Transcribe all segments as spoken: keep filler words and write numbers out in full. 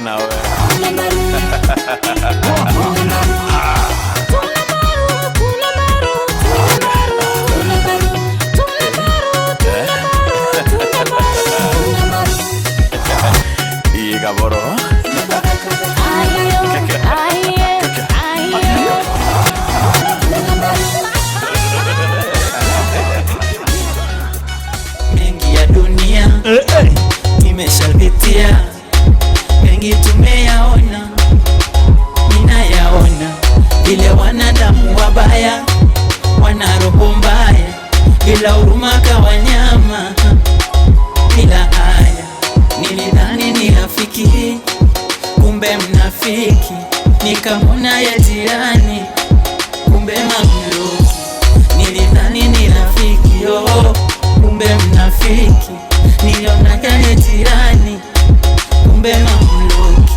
Nawe. Ii gaboro. Mengi ya dunia nimeshapitia, mengi tumeyaona, ninayaona vile wanadamu wabaya wana roho mbaya, bila huruma ka wanyama, bila haya. Nilidhani ni rafiki, kumbe mnafiki, nikamwona ya jirani, kumbe mamluki. Nilidhani ni rafiki, oh, kumbe mnafiki, niliona kale jirani, kumbe mamluki.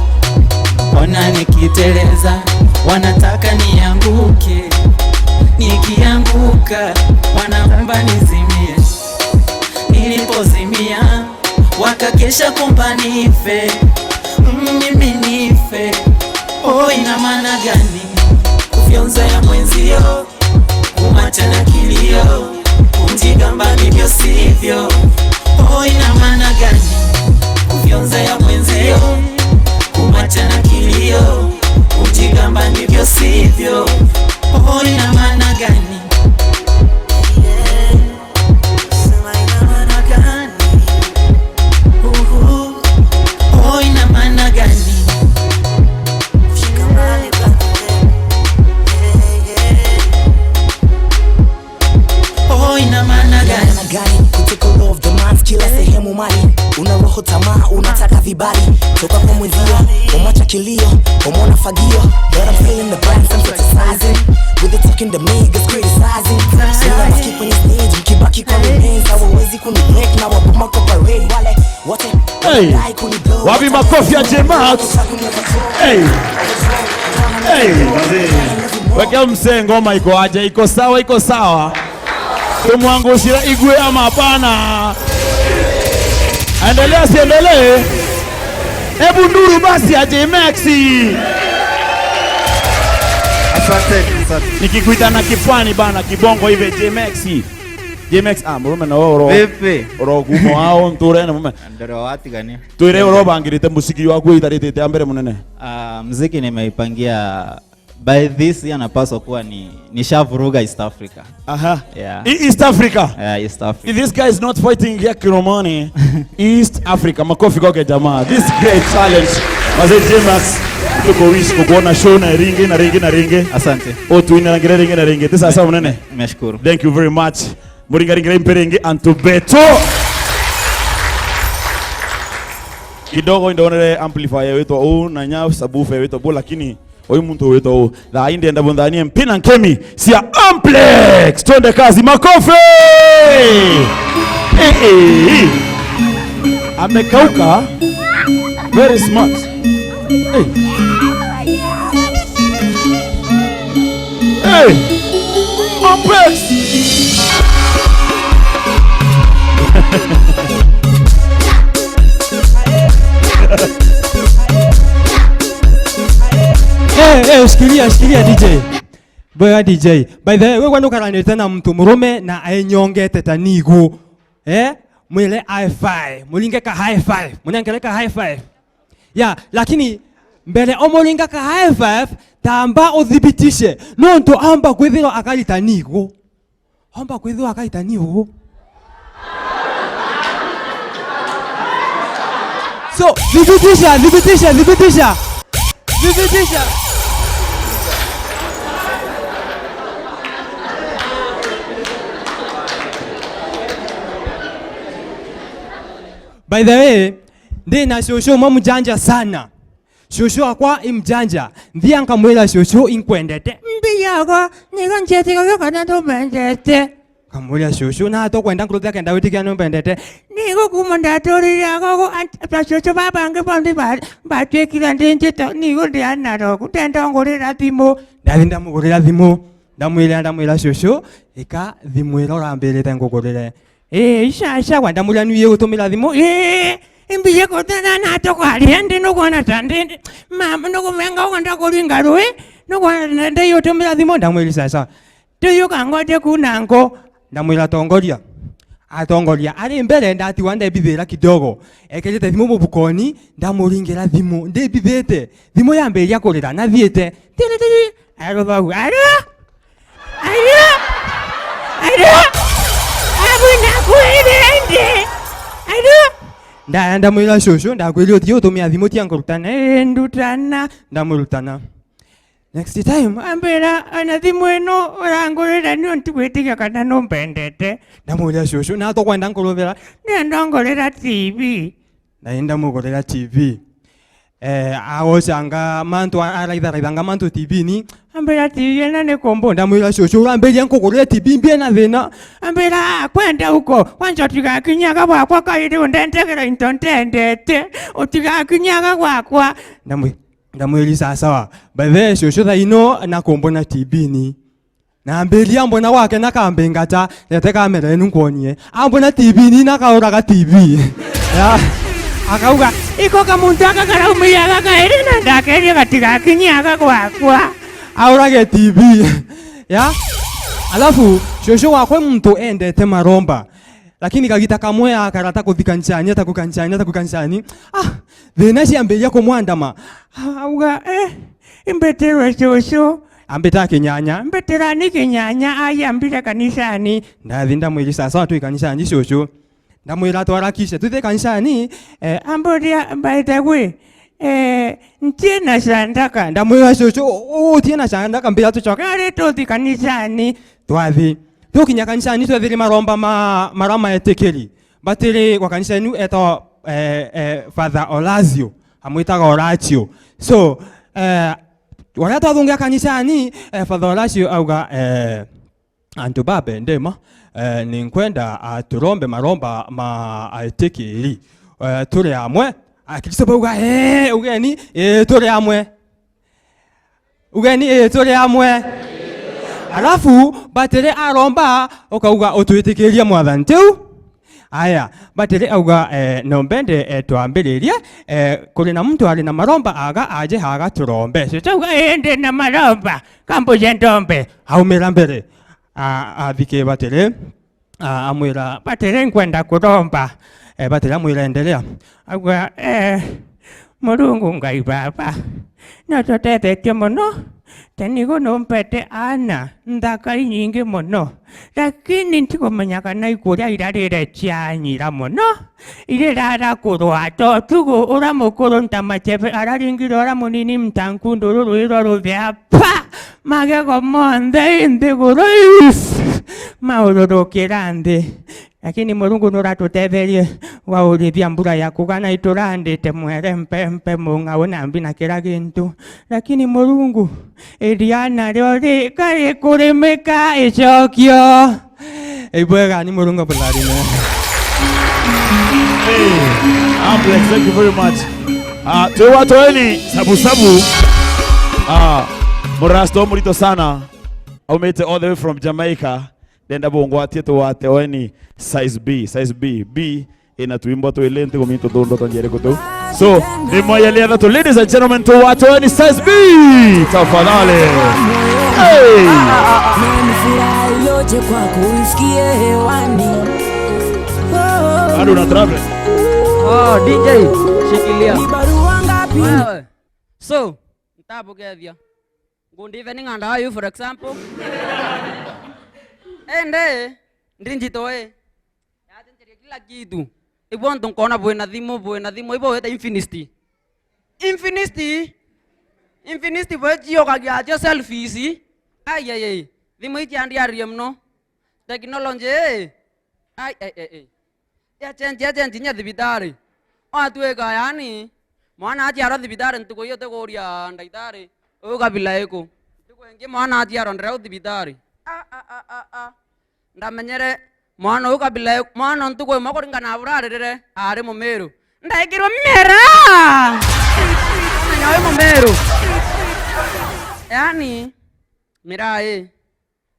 Ona nikiteleza, wanataka nianguke, nikianguka, wanaomba nizimie. Nilipozimia, wakakesha kumba nife, mm, mimi nife. Oh, ina maana gani kufyonza ya mwenzio, kumwacha na kilio, kumjigamba ndivyo sivyo? Oh, ina maana gani kufyonza ya mwenzio, kumwacha na kilio, kumjigamba ndivyo sivyo? Oh, ina maana gani? Sema ina maana gani? Uhu. Oh, ina maana gani? Fika mbali, brother. Yeah, yeah. Oh, ina maana gani? Maana gani? Kutoka all of the month, kila sehemu mali. Una roho tamaa, unataka vibali. Toka kwa mwenzio, umwacha kilio, umeona fagio. But I'm still in the brand, I'm criticizing. With the talking, the niggas criticizing. Still I'm keeping the stage, mkibaki kwa remains, hawawezi kuni break, na wabuma kwa parade. Wale wote Hey! wanadai kuni blow. Wapi makofi ya J-Max? Hey! Hey, wazee. Wekea msee ngoma iko aje? Iko sawa, iko sawa. Tumwangushire igue ama hapana? Endelea, siendelee? Hebu nduru basi ya J-Max. Asante, asante. Nikikuita na kifani bana, kibongo hivi, J-Max. J-Max, ah, murume na wewe uro. Vipi? Uro gumo wao nture na mume. Ndoro watigania. Twire urobangirite muziki waku itaritite ya mbere munene. Ah, muziki nimeipangia by this year, napaswa kuwa ni, nishavuruga East Africa. Aha. Yeah. E-, East Africa. Yeah, East Africa. This guy is not fighting here, Kiromani. East Africa. Makofi kwake jamaa. This great challenge. Wazee J-Max, tuko wish kukuona show na ringi na ringi na ringi. Asante. O tuinangire ringi na ringi. Tisa sawa munene. Nimeshukuru. Thank you very much. Muringaringire mpere ingi antu betu. Kidogo indonere amplifier witwa u na nya subwoofer witwa bu, lakini uyu muntu witwa u. Thaa indi enda bunthanie mpina nkemi cia Amplex. Twende kazi, makofi! Eh, eh. Amekauka. Very smart. Hey. Hey. Amplex. Eh, eh, shikilia, shikilia D J. Bwega D J. By the way, wewe ndukaranite na mtu murume na ainyongete ta nigu. Eh? Mwire high five. Muringe ka high five. Munengere ka high five. Ya, lakini mbere umuringa ka high five, tamba uthibitishe. Nontu amba kwithirwa akarita nigu. Omba kwithirwa akaita ni uu. So, thibitisha, thibitisha, thibitisha. Thibitisha. By the way, ndi na shushu umwe mjanja sana. Shushu wakwa i mjanja. Nthia nkamwira, "Shushu, inkwendete." "Mbiyago, nigo njitigaga kana ndumendete." Nkamuria, "Shushu, na tukwenda nkuruthia kenda witikia numbendete?" "Nigo kuma ndaturire agogo, ant-, ba shushu babangi bonthe ba-, batwikire ndi njito, nigo ndi analog, ndenda ungurira thimu." Ndathi ndamugurira thimu, ndamwira, ndamwira, "Shushu, ika thimu ira urambirite ngugurire." "Ii, ica, ica, gwa ndamuria nu igutumira thimu?" "Ii, Imbiji kutena na tokwaria ndi nukwona ta ndi, ndi. Mama nukumenga uko ndakuringa rui, nukwona ta ndi utumira thimu, ndamwiri sasa. Tuyu kangoje kuna nko, ndamwira tongoria. Atongoria, ari mbere ndatigwa ndebithira kidogo. Ekirite thimu mubukoni, ndamuringira thimu, ndibithite. Thimu yambiria kurira, nathiite. Tiri, tiri. Aro bau, aro? Aro? Aro? Abu nakwire ndi. Aro? Nda-, ndamwira cucu, ndakwire uti utumia thimu tia nkurutana, ii, ndutana, ndamurutana. Next time, ambira, "Ana thimu ino urangurira nio ntigwitikia kana numbendete." Ndamuria cucu, "Na tokwenda nkurubira?" "Ndienda ungurira T V." Na ndamugurira T V. Eh, agocanga mantu, a-, araitharaithanga mantu T V-ini. Ambira, "T V ina ni kumbu." Ndamwira, "Cucu, urambiria nkugurire T V mbie na thina." Ambira, "Ah, kwenda uko, kwanza utigakinyaga gwakwa kairi undentegera into ntendete. Utigakinyaga gwakwa." Ndamwi-, ndamwiri, "Sawa, sawa." By the way, cucu thaino na kumbona T V-ini. Na ambiria mbona gwake na kambingata, rete kamera enu nkwonie. Ambona T V-ini na kauraga T V. Ya. Akauga, "Iko kamuntu aka karaumiaga kairi na ndakeria gatigakinyaga gwakwa." Aurage T V. Ya. Alafu, cucu wakwa muntu endete maromba. Lakini kagita kamwe akara ta kuthi kanisani, ta kukanisani, ta kukanisani. Ah, thina ciambiria kumwandama. Ah, auga, "Eh, imbeterwe cucu." Ambita kinyanya. "Mbeterani kinyanya, ai ambire kanisani." Ndathi ndamwiri, "Sawa sawa, twi kanisani cucu." Ndamwira, "Twarakishe, twithe kanisani." Eh, amburia, "By the way, eh, ntie na candaka?" Ndamwira, "Cucu, u-, u-, utie na candaka, mbira tucoke ari tuthi kanisani." Twathi. Tukinya kanisani, twethire maromba ma, mara maetikiri. Batiri gwa kanisa inu etwa, eh, eh, Father Horacio. Amwitaga Horacio. So, eh, waria twathungia kanisani, eh, Father Horacio auga, eh, "Antu babe, ndima, eh, ninkwenda, ah, turombe maromba ma aetikiri, eh, turi amwe." Akristo bauga, "Eh, ugeni, eh, turi amwe." Ugeni, ii, turi amwe. Alafu, batiri aromba, ukauga, "Utwitikirie Mwathani." Tiu? Aya, batiri auga, eh, "No mbende, eh, twambiririe, eh, kuri na muntu ari na maromba aga, aje haga turombe." So, tauga, "Ii, ndi na maromba, kambuje ndombe." Aumira mbere, a-, athike batiri. A-, amwira, "Batiri, nkwenda kuromba." Eh, batiri amwira, "Endelea." Auga, eh, "Murungu Ngai Baba, no tutethetie mono, tenigu numpete aana nthaka inyingi mono, lakini ntikumenya kana ikuria irarire cianyira mono, irirara kurwata utugu, ura mukuru nta machebe araringire ura munini mta nkundu, uru rwiro ruthea pa, magego monthe i nthiguru ii maururukira nthi." Lakini Murungu nuratutetherie gwaurithia mbura ya kugana iturandite mwere, mpe, mpe, mung'au na mbi na kira gintu. Lakini Murungu, iria nario ri-, karikurimika icokio. Ibwega ni Murungu abutharime. Hey, Ambrose, thank you very much. Ah, twi watoeni sabu sabu. Ah, murasta murito sana. Aumite all the way from Jamaica. Ndenda bungwatie tuwate weni size B, size B, B ina twimbo twili ntigumi tuthundwa twa njeri kutu. So, ni moya lia thatu, ladies and gentlemen, tuwate weni size B. Tafadhali. Hey! Nani furaha iliyoje kwako uisikie hewani. Oh. Bado una travel? Oh, D J, shikilia. Ni barua ngapi? Wewe. So, ntabugethia. Ngundi even ng'anda ayu, for example. Ende, ndi njito ii. Yacenjeria kila kitu. Ibu antu nkona bwina thimu, bwina thimu, ibu wita Infinity. Infinity? Infinity bwe jiokagia jo selfies. Ai, ai, ai. Thimu iji andiaririe mono. Technology ii. Ai, ai, ai, ai. Agent, agent, nya thibitari. Watwika yani, mwana aciarwa thibitari, ntuku iyo utikuuria ndagitari, uyu kabila iku? Ntuku ingi mwana aciarwa ndira u thibitari. A, a, a, a, a. Ndamenyere mwana uyu kabila iku, mwana ntuku imwe kuringana na buraririre, ari Mumiru. Ndaikirwe mera! Menya wi Mumiru. Yani, miraa ii.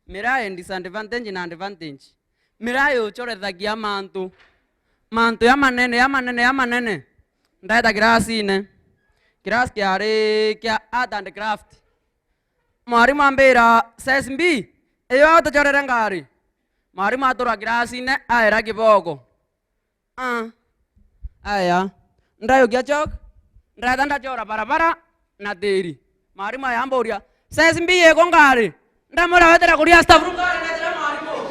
Miraa ii disadvantage na advantage. Miraa yuchorethagia mantu. mantu jamanene, jamanene, jamanene. Ndaeta kirasine. Kirasi kiari kia art and craft. Mwarimu ambira, "Sesbi, iyo utuchorere ngari." Mwarimu atura kirasine, aera kiboko. Ah. Aya. Ndayukia chalk, ndaeta ndachora barabara na tiri. Mwarimu aya amburia, "Sesbi, iko ngari?" Ndamwira, "Wetera kuria staff room ngari, netera mwarimu."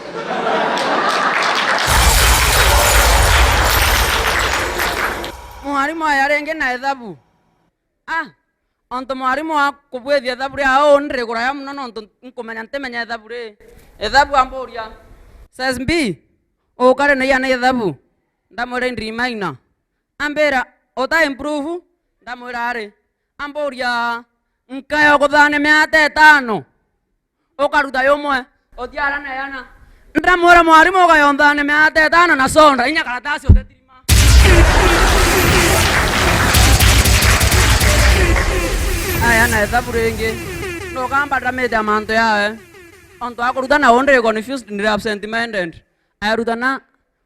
Mwarimu aya ringi na ethabu. Ah, ontu mwarimu akubwithia ithabu ria uu, ndiriguraya mono nontu nkumenya ntimenya ithabu ri. Ithabu amburia, "Sesbi, ukari na iana ithabu?" Ndamwira, "Indi imaina." Ambira, "Uta improve?" Ndamwira, "Ari." Amburia, "Nkaya ukuthane miata itano?" Ukaruta yumwe, uthiara na yana. Ndamwira mwarimu, "Ukayonthane miata itano na soda, inya karatasi utetirima." Aya na ethabu ringi. Nukamba ndamite mantu yawe. Ontu akuruta na undi confused, ndiri absent minded. Arutana,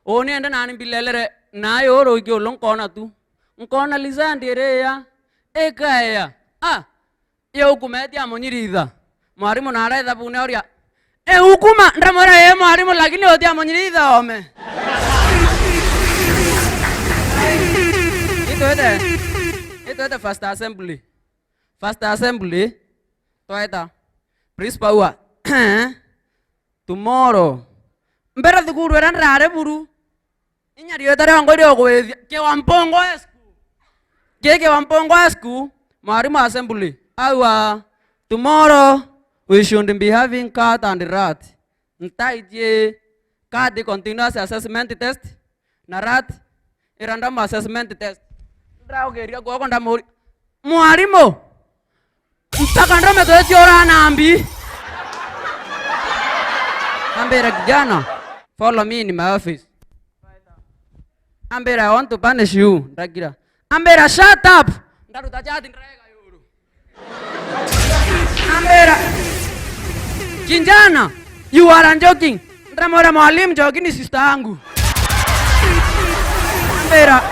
uni ende nani mbilelere, na yuru ikiulu nkona tu. Nkona lizandi iriya, ikaea. Ah, Iyo ukuma eti amunyiritha. Mwarimu nara ithabune oria, "E ukuma?" Ndamwira, "Ee mwarimu, lakini uti amunyiritha ome." Itwete, itwete first assembly. First assembly, tweta. Principal wa, "Tomorrow." Mbere thukuru iria ndirari buru, inya riita riongwa iria ugwithia, Kiwa Mpungu High School. Ki Kiwa Mpungu High School, mwarimu assembly, aua, "Tomorrow we should be having cat and rat." Ntaiji cat continuous assessment test, na rat i random assessment test. Ndraugiria guoko ndamuria, "Mwarimu, mpaka ndume twitiura na mbi?" Ambira, "Kijana, follow me in my office." Ambira, "I want to punish you." Ndagira. Ambira, "Shut up." Ndaruta chati ndarega yuru. Ambira, "Kijana, you are joking." Ndamwira, "Mwalimu, Njoki ni sister yangu." Ambira,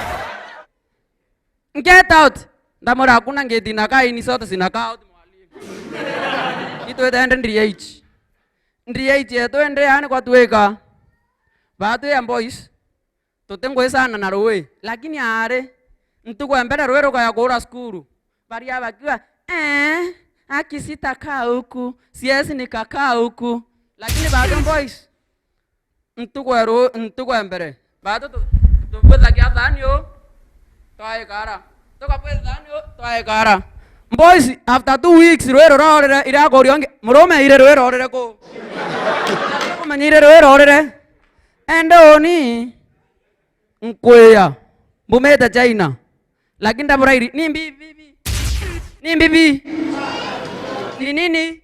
"Get out." Ndamwira, "Hakuna gate inakaa hii, ni zote zinakaa out, mwalimu." Itwite ende ndiri eight. Ndiri eight yetu ende yani kwatwika. Batwi ya boys. Tuti ngugi sana na rui, lakini aari, ntuku ya mbere rui rukaya kuura cukuru, baria bakiuga, "Ee, aki sitakaa huku, siesi nikakaa huku." Lakini bado boys, ntuku ya ru-, ntuku ya mbere, bado tu-, tubwithagia thani uu, twaikara. Tukabwitha thani uu, twaikara. Boys, after two weeks, rui rurorire, irakuria ungi, "Murume ire rui rorire ku?" Kumenya ire rui rorire. Ende uni nkwia, mbumite China. Lakini ndabura iri, ni mbibi, ni mbibi. Ni nini?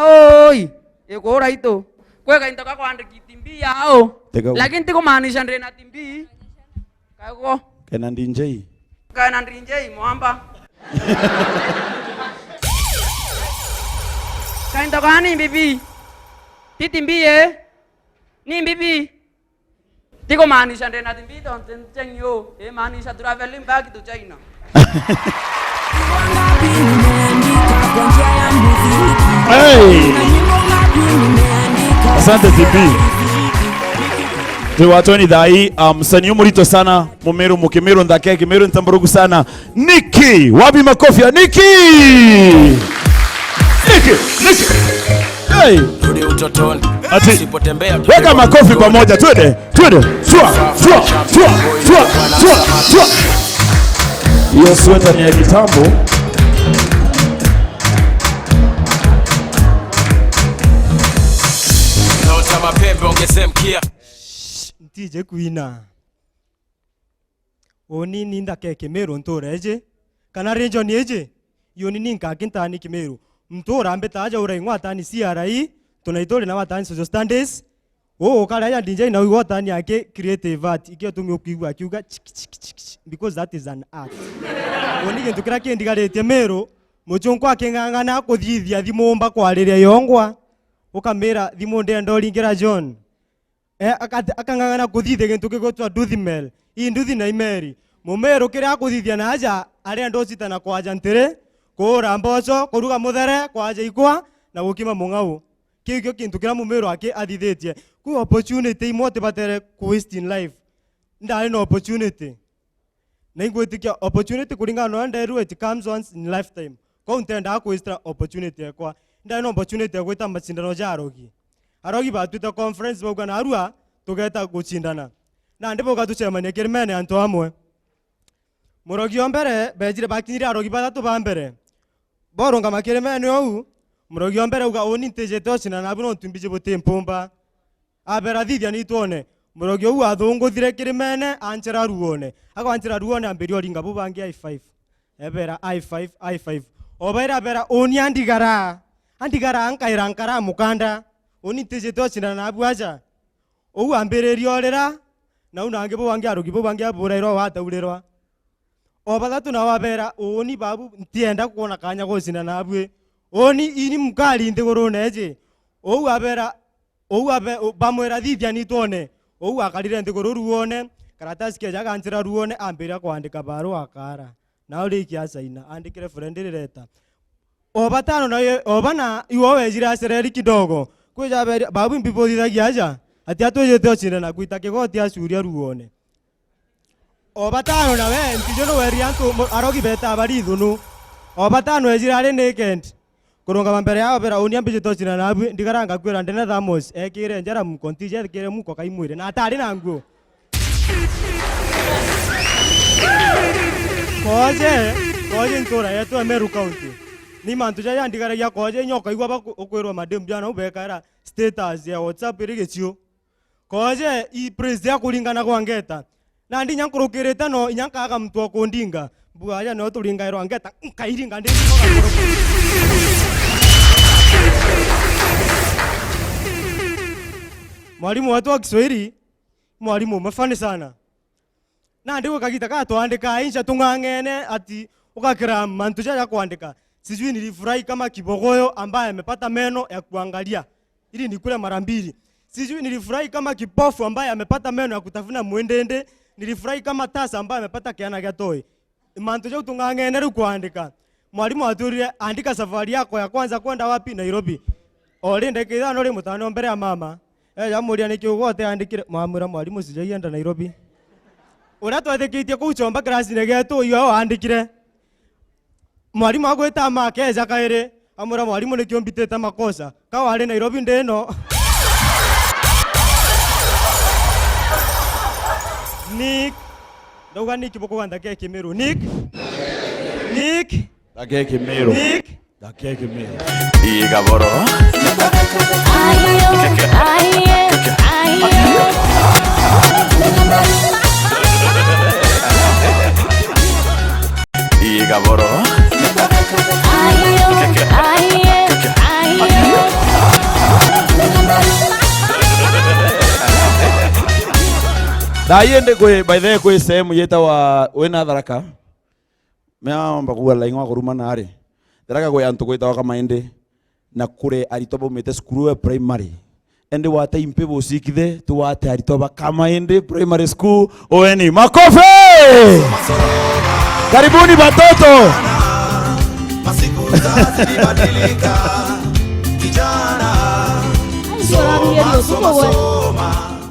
Oi, ikuura itu. Kwi kainto ka kwandiki timbi yao. Tega u- Lakini tikumaanisha ndina timbi. Kaguo. Kena D J. Kena D J mwamba. Kainto ka ni mbibi. Ti timbi ye. Ni mbibi. Tikumaanisha ndina timbi tontu ncheng'i uu, imaanisha traveling back to China. Hey! Asante T B. Twi watoni thai, ah, msanii murito sana, mumiru mukimiru nthake kimiru ntamburugu sana. Niki, wapi makofi ya Niki? Niki, Niki. Hey! Rudi utotoni. Ati, usipotembea, weka makofi pamoja, twende, twende. Shwa, shwa, shwa, shwa, shwa, shwa. Hiyo sweta ni ya kitambo. Naota mapembe, ongeze mkia. Ntije kuina. Uni ni nthake Kimiru ntura iji, kana region iji, yuni ni nkaki ntani Kimiru. Muntu urambita aja uraing'wa atani C R E, tunaituri na watani social studies. Uu ukara aja D J na uigwa atani aki creative art, ikio tumi ukwigua akiuga chiki, chiki, chiki, chiki, because that is an art. Uni gintu kiria kindigaritie Miru, muchunkwa aking'ang'ana kuthithia thimu umba kwariria yongwa, ukamira thimu ndienda uringira John. Eh, aka-, akang'ang'ana kuthithia gintu gigwitwa nduthi mel. Ii nduthi na imeri. Mumiru kiria akuthithia na aja, arienda ucitana kwaja ntiri, kuura mboco, kuruga muthere, kwaja ikwa, na gukima mung'au. Kiu kio kintu kiria mumiru aki athithitie. Kwi opportunity imwe utibatere ku waste in life. Ndari na opportunity. Na ingwitikia opportunity kuringana na uria nderirwe, it comes once in lifetime. Kwou ntendaa kwista opportunity ekwa. Ndari na opportunity ya gwita macindano ja arogi. Arogi batwite conference bauga narua tugeta gucindana. Nandi bauga tucemanie kirimene antu amwe. Murogi o mbere, bejire bakinyire arogi bathatu ba mbere. Borungama kirimene ou, murogi o mbere auga, "Uni ntijite ucindana nabu nontu mbiji buti mpumba." Abera, "Thithia ni twone." Murogi ou athunguthire kirimene, anchera ruone. Agwanchera ruone, ambiria uringa bu bangi high five. Ebera, "High five, high five." Obaira abera, "Uni andigara. Andigara nkaira nkara mukanda. Uni ntijite ucindana nabu aja." Ou ambiririe urira, nau nangi bau bangi arogi bau bangi aburairwa wataurirwa. O bathatu nao abeera, "Uuni babu, ntienda kwona kaanya gucindana nabui. Uuni ini mukari nthiguruune iji." Ou abeera, ou abe-, u-, bamwira, "Thithiani twone." Ou akarire nthiguru ruone, karatasi keeja aganchira ruone, ambiriria kwandika barua akaara. Nao riki asaina, andikire friend rireta. O batano na ye-, o bana, iwe wejire acereri kidogo. Kwija abeeria, "Babu, mbibuthithagia aja? Ati atwijite ucindana gwita kigoti acuria ruone." O batano nawe, ntijo nuweria antu mu-, arogi beta bari ithunu. O batano ejire ari naked. Kurungama mbere yao bera, "Uuni ambijite ucindana nabu, ndigara ngakwira ndene thermos, ekire njara muko, ntije ekire muko kaimwire." Na atari na nguo. Koje, koje ntura yetu ya Meru County. Ni mantu jaja ndigaragia koje, inya ukaigua baku-, ukwirwa mademu jana ubekaira status ya WhatsApp iri gichiu. Koje i praise ya kuringana gwa ngeta. Nandi inya nkurukirite no, inya nkaaga muntu wa kundinga. Mbuga aja nio turingairwa ngeta, nkairinga ndi. Mwalimu wetu wa Kiswahili, mwalimu umefani sana. Nandi gwi kagita gaa twandikaa incha tung'ang'ene ati ugakira mantu jaja kwandika. Sijui nilifurahi kama kibogoyo ambaye amepata meno ya kuangalia ili nikule mara mbili. Sijui nilifurahi kama kipofu ambaye amepata meno ya kutafuna mwindindi. Nilifurahi kama tasa ambaye amepata kiana gia toi. Mantu jau tung'ang'ene riu kwandika. Mwalimu atwirire, "Andika safari yako ya kwanza kwenda wapi?" "Nairobi." O ri ndagika ithano ri mutano mbere ya mama. Eja amuria, "Niki ugo uteandikire?" Mwamwira, "Mwalimu, sijaienda Nairobi." Uria twethikitie kuu chomba kirasine gietu, iyo aandikire. Mwalimu agwita ama akeja kairi, amwira, "Mwalimu, niki umbitite makosa? Ka wari Nairobi ndi no?" Nick. Ndauga Nick, bukuga ndake Kimiru. Nick. Nick. Ndake Kimiru. Nick. Ndake Kimiru. Iga boro. Ayo, aye, ayo. Iga boro. Ayo, aye, ayo. Thaa ii ndi kwi, by the way, kwi sehemu yitawa wina Tharaka. Meaomba kuuga laing'wa kuruma nari. Tharaka kwi antu gwitawa Kamaindi. Na kuri aritwa baumite cukuru ya primary. Indi wate impi bucikithe, tuwate aritwa ba Kamaindi Primary School, oeni makofi! Karibuni watoto! Masiku zilibadilika, kijana, soma, soma.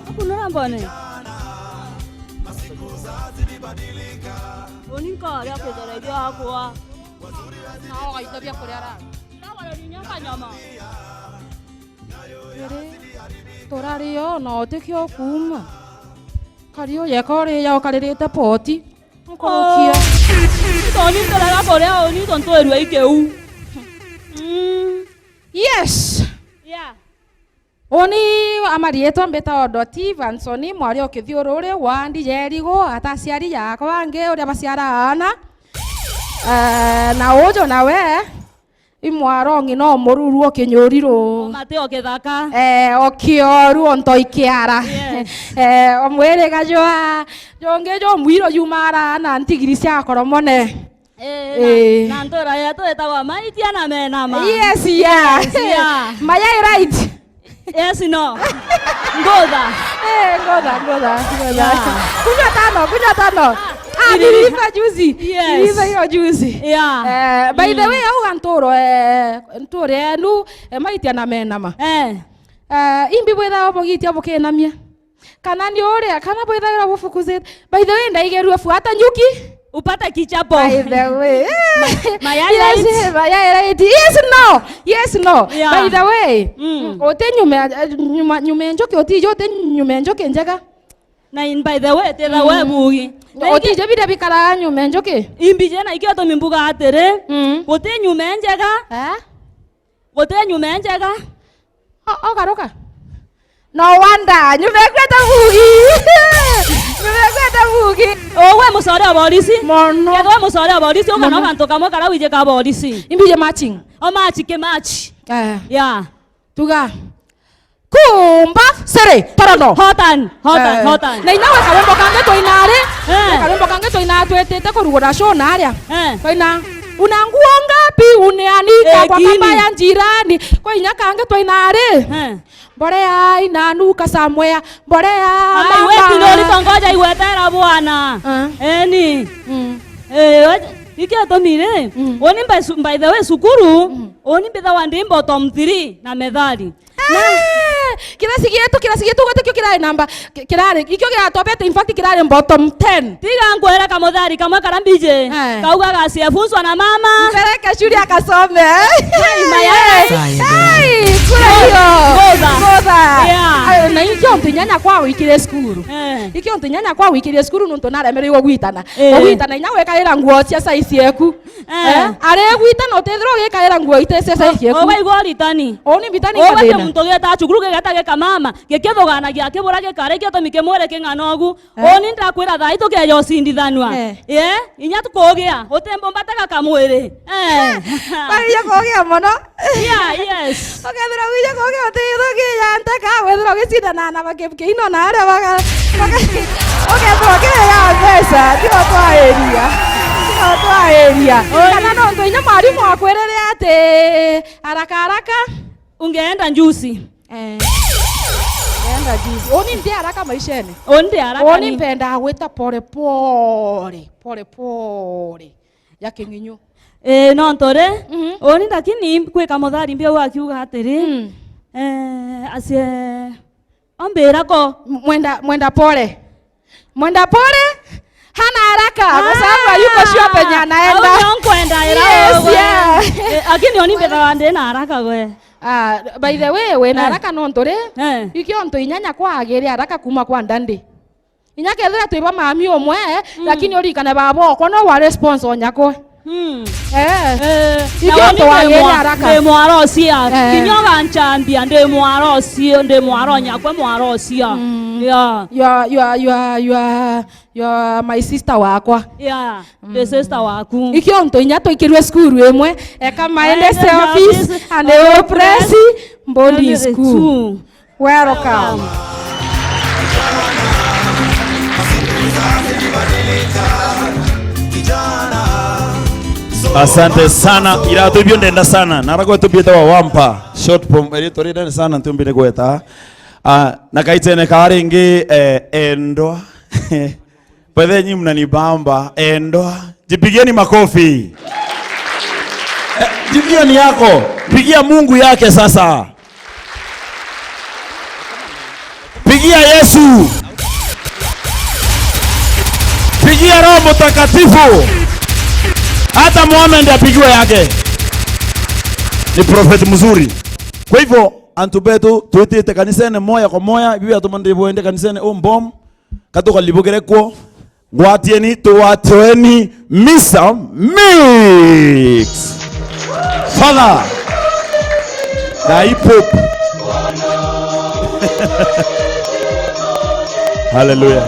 Hapo unaona mbona? Masiku zilibadilika. Uninka wale kwa daraja yako. Na wao waitobia kule haraka. Ndagora ni nyama nyama. Riri, turari o na utikio kuuma. Kari uyeka uriya ukaririte poti. Nkurukia. Oh. Toni nturega kuria uni tontu twirua ikiu. Mm. Yes. Yeah. Uni ama riitwa mbitagwa Doti Vansoni, mwari o Kithiururi, wandi ya Irigu, ata aciari yakwa bangi uria baciara aana. Eh, na uju nawe, i mwarongi no mururu o kinyuriru. O mate o kithaka. Eh, o kioru o ntoi kiara. Yes. Eh, o mwiriga jwa, jungi jumwiru jumara na ntigiri cia koromone. Eh, eh. Na, na ntura yetu itagwa Maitia na Menama. Yes, yeah. Yes, yeah. Am I right? Yes, no. Ngutha. Eh, ngoja, ngoja, ngoja. Yeah. Kunywa tano, kunywa tano. Ah, niliiva juzi. Yes. Niliiva hiyo juzi. Yeah. Eh, by the way, au ganturo, eh, nture enu, eh, maitia na menama. Eh. Eh, imbi bwithawa bugitia bukinamia. Kana ni uria, kana bwithagira bufukuzite. By the way, ndaigerua fuata nyuki. Upate kichapo. By the way. Mayai yes, right. Mayai right. Yes, no. Yes, no. Yeah. By the way, mm, uti nyume, nyuma, nyume njuki, uti, uti nyume njuki njega. Na in, by the way, tira we bugi. Utije biria bikaraga nyume njuki. Imbije na ikio tumi mbuga atiri, mm, guti nyume njega. Eh? Guti nyume njega. O-, ogaruka. No wonder, nyume kweta bugi. Nyume kweta bugi. Owe mucore wa borisi. Mono. Kethwa mucore wa borisi, ukana, mono, gantu kamwe kara wije ka borisi. Imbije matching. O match ke match. Eh. Yeah. Tuga. Kumba, siri, torono. Hotan, hotan, eh, hotan. Na inya we karwimbo kangi twaina ari. Eh. Karwimbo kangi twaina twitite kurugura show na aria. Eh. Twaina, "Una nguo ngapi uneanika kwa kamba ya jirani?" Kwa inya kangi twaina ari. Eh. "Mborea inanuka somewhere, mborea mama." Ai, we tinduri tongoja igwetera bwana. Eh. Eni. Mm. Eh, ikio tumire. Mm. Oni by, by the way, cukuru, mm, oni mbithawa ndi bottom three na methali. Ah, kirasi gietu, kirasi gietu gwetikio kirari namba, ki-, kirari, ikio giratwabete, in fact, kirari bottom ten. Tiga nkwere kamuthari kamwe kara mbiji. Eh. Kauga gasiafunzwa na mama. Mpeleke shule akasome. Ai, mayai. Yes. Ai, kura hiyo. Ngoza. Ngoza. Yeah. Ai, na ikio ntu inyanya kwa wikire cukuru. Eh. Ikio ntu inyanya kwa wikire cukuru nuntu naremereirwe gwitana. Eh. Ogwitana inya wekaira nguo cia size yeku. Eh. Eh, aregwita na utethirwa ugikaira nguo ite cia size yeku. Ogaigua uritani. Uni mbitani. Owe kathina. Muntu geta cukuru gigeta gika mama, gikithuganagia kibura gikara, ikio tumi kimwire king'ana ugu. Eh. Uni ndakwira thaa ii tukeja ucindithanua. Eh. Eh, inya tukugia, utimbo mbatega kamwiri. Eh. Bari ya kugia mono. Yeah, yes. Ukethirwa gwija kugia utithukia nteka, wethirwa ugicindana na baki-, kiino na aria baga-, baga-, ukethirwa ukiria mbeca, tigo twairia. Tigo twairia. Oi. Kana nontu inya mwarimu akwirire ati, "Haraka, haraka." Ungeenda njusi. Eh. Enda njusi. Uni ndi haraka maishene. Uni ndi haraka. Uni ni mpendaa gwita pole pole, pole pole. Ya king'inyu. Eh, no ntore. Mhm. Uni lakini kwi kamuthari mbia akiuga atiri, mm, eh, asie, ombira ko. M-, mwenda, mwenda pole. Mwenda pole, hana haraka, kwa sababu hayuko sure penye anaenda. Au ndio nkwenda ira. Yes, wewe. Yeah. Eh, lakini uni mbithawa ndi na haraka gwe. Ah, by the way, wina, eh, haraka nontu ri, eh, ikio ntu inyanya kwa agiri haraka kuma kwa ndandi. Inya kethira twi ba mami umwe, mm, lakini urikane baba okwa no wa response o nyakwe. Mm. Eh. Eh, ikio ntu wagiri haraka. Ndi mwaro cia. Eh. Kinya uganchambia, ndi mwaro cia, ndi mwaro nyakwe mwaro cia. Mm. Yeah. You are, you are, you are, you are, you are my sister wakwa. Yeah, mm, ndi sister waku. Ikio ntu inya twikirwe cukuru imwe, eka maende selfies, and they press boarding school. Welcome. Asante sana. Iratu ibio ndenda sana. Nara gwetu bietawa Wampa. Short form, ritwa rinene sana ntiumbi ni gweta. Ah, na kaitene ka ringi, eh, endwa. By the way, nyi mnanibamba, endwa. Jipigieni makofi. Eh, jipigieni yako. Pigia Mungu yake sasa. Pigia Yesu. Pigia Roho Mtakatifu. Hata Mohamed apigiwe yake. Ni prophet mzuri. Kwa hivyo, antu betu, twitite kanisene moya kwa moya, bibi atuma ndibwende kanisene umbom. Katukalibukire kuo. Ngwatieni, tuwatoeni Misa Mix. Father. Na hip hop. Hallelujah.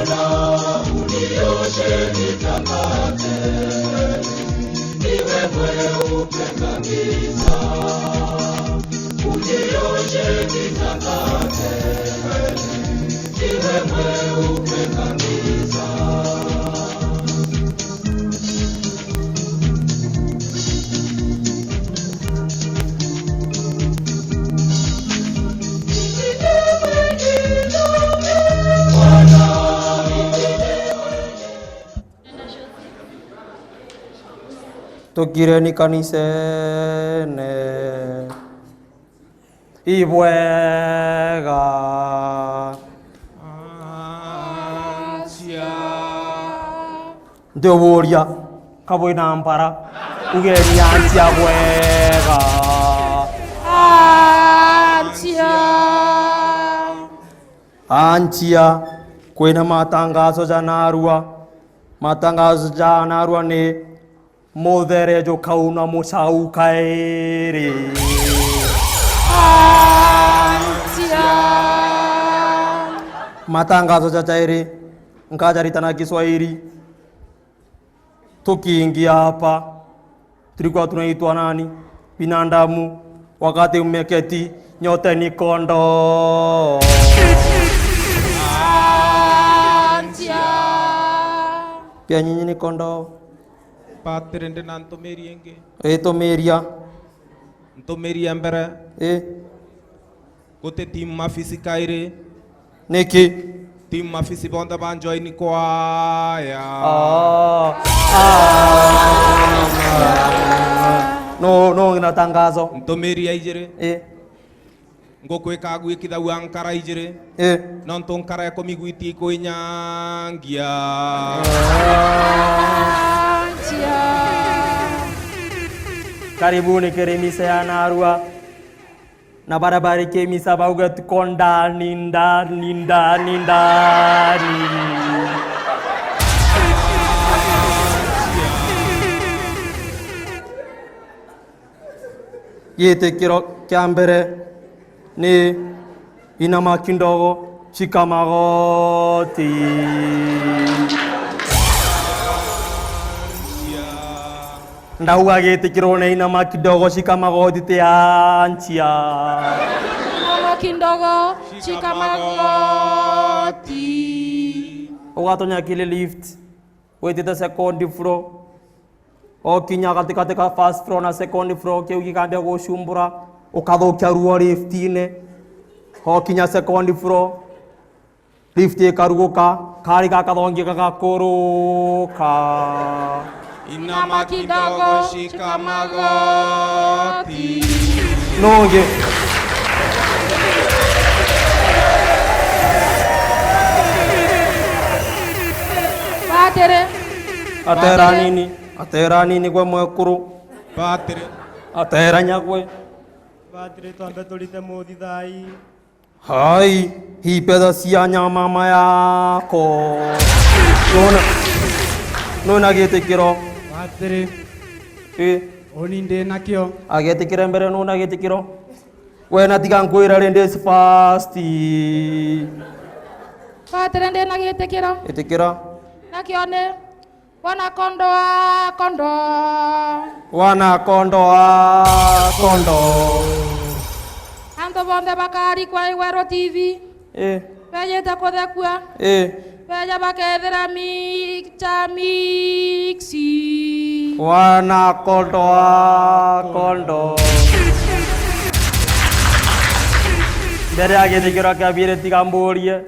Tukireni kanisene. Ibwega. Anchia. Ndiuburia, kabwina mpara, ugeni anchia bwega. Anchia. Anchia, kwina matangazo ja narua. Matangazo ja narua ni Muthere jukauna mucau kairi. Anchia. Matangazo ja jairi, nkajaritana Kiswahili. Tukiingia hapa, tulikuwa tunaitwa nani? Binadamu. Wakati umeketi, nyote ni kondoo. Anchia. Pia nyinyi ni kondoo. Patiri, ndi na ntumiri ingi. Itumiria. Ntumiri ya mbere. Ii. Guti team Mafisi kairi. Niki? Team Mafisi bonthe ba join kwaya. Ah. Ah. No, no, na tangazo. Ntumiri ya ijiri. Ii. Nguku ikagwikithagua nkara ijiri. Ii. Nontu nkara ikumi gwitia ikwinyangia. Karibuni kiri misa ya narua. Na baria bari ki misa bauge tuko ndani, ndani, ndani, ndani. Gitikiro kia mbere ni inama kidogo, shika magoti. Ndauga gitikiro na inama kidogo, shika magoti ti anchia. Inama kidogo, shika magoti. Ugatonya kiri lift, witite second floor. Okinya gatigati ka first floor na second floor, kiu gikambia gucumbura, ukathukia ruo liftine. Okinya second floor, lift ikaruguka, kari gakathongi gagakuruka. Inama kidogo, shika magoti. Nungi. Batiri. Atera nini. Atera nini gwe mwekuru. Batiri. Atera nyagwe. Batiri, twambe turite muthithai. Hai, hii pesa cia nyama mama yako. Nuna, nuna gitikiro. Batiri. Ii. Uni ndi nakio. Agetikire mbere, nuna gitikiro. We na tiga nkwira ri, this fast. Batiri, ndi na gitikiro. Itikira. Nakio ni Wana kondoa, kondo. Wana kondoa, kondo. Antu bonthe bakarikwa Iweru T V. Ii. Bejite kuthekua. Ii. Beja bakethira mixture mix. Wana kondoa, kondo. Mbere ya githikiro kia biri, tiga mburie.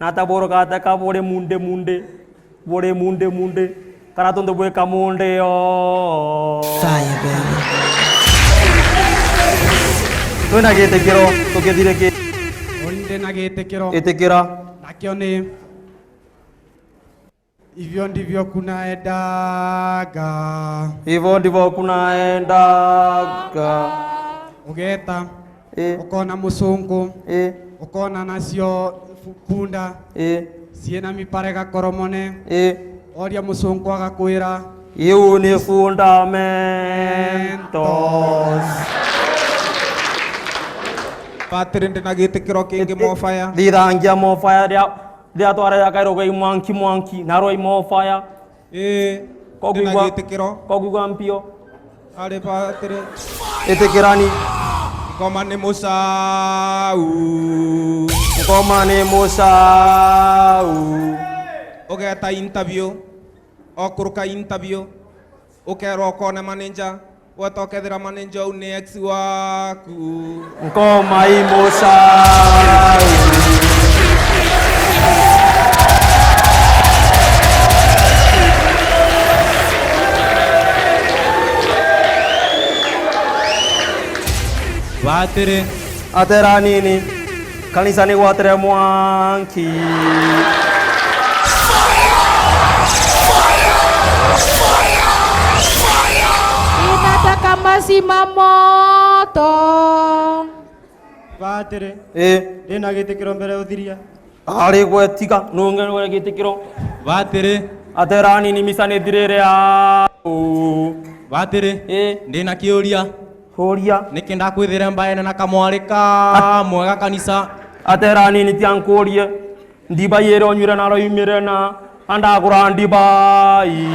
Na ta buru gateka buri munde munde, buri munde munde, kana tuntu bwi kamunde yo. Fire, baby. Twina gitikiro, tukithire ki? Uni ndi na gitikiro. Itikira. Nakio ni, hivyo ndivyo kunaendaga. Hivyo ndivyo kunaendaga. Ugeta. Ii. Ukona musungu. Ii. Ukona nacio fu-, punda. Ii. Ciina mipare gakoromone. Ii. Oria musungu agakwira. Iu ni fundamentals. Batiri, ndi na gitikiro kingi, iti-, more fire. Thithangia more fire ria, ria twara ya kairo gwa imwanki mwanki, na rwa more fire. Ii, koguigwa, ndina gitikiro. Koguigwa mpio. Ari batiri. Itikirani. Ngoma ni mucau. Ngoma ni mucau. Ugeta interview. Okuruka interview. Ukerwa ukone manager. Gweta ukethira manager uu ni ex waku. Ngoma i mucau. Atiri. Atera nini. Kanisa ni gwatire mwanki. Inataka mazi ma moto. Batiri. Ii. Ndina gitikiro mbere uthiria. Ari gwetiga, nunge nwe gitikiro. Batiri. Atera nini, misa ni thirire au. Batiri. Ii. Ndina kiuria. Uria. Niki ndakwithire mbaene na kamwari ka mwega kanisa? Atera nini, tia nkurie. Ndibai iria unywire naro imire na, andagura ndibai.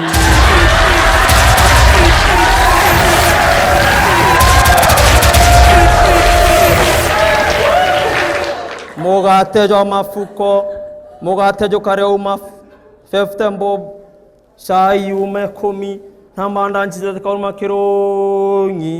Mugate jwa mafuko, mugate jukare uma fifty bob, cai ume kumi, na manda njite kauma kirungi.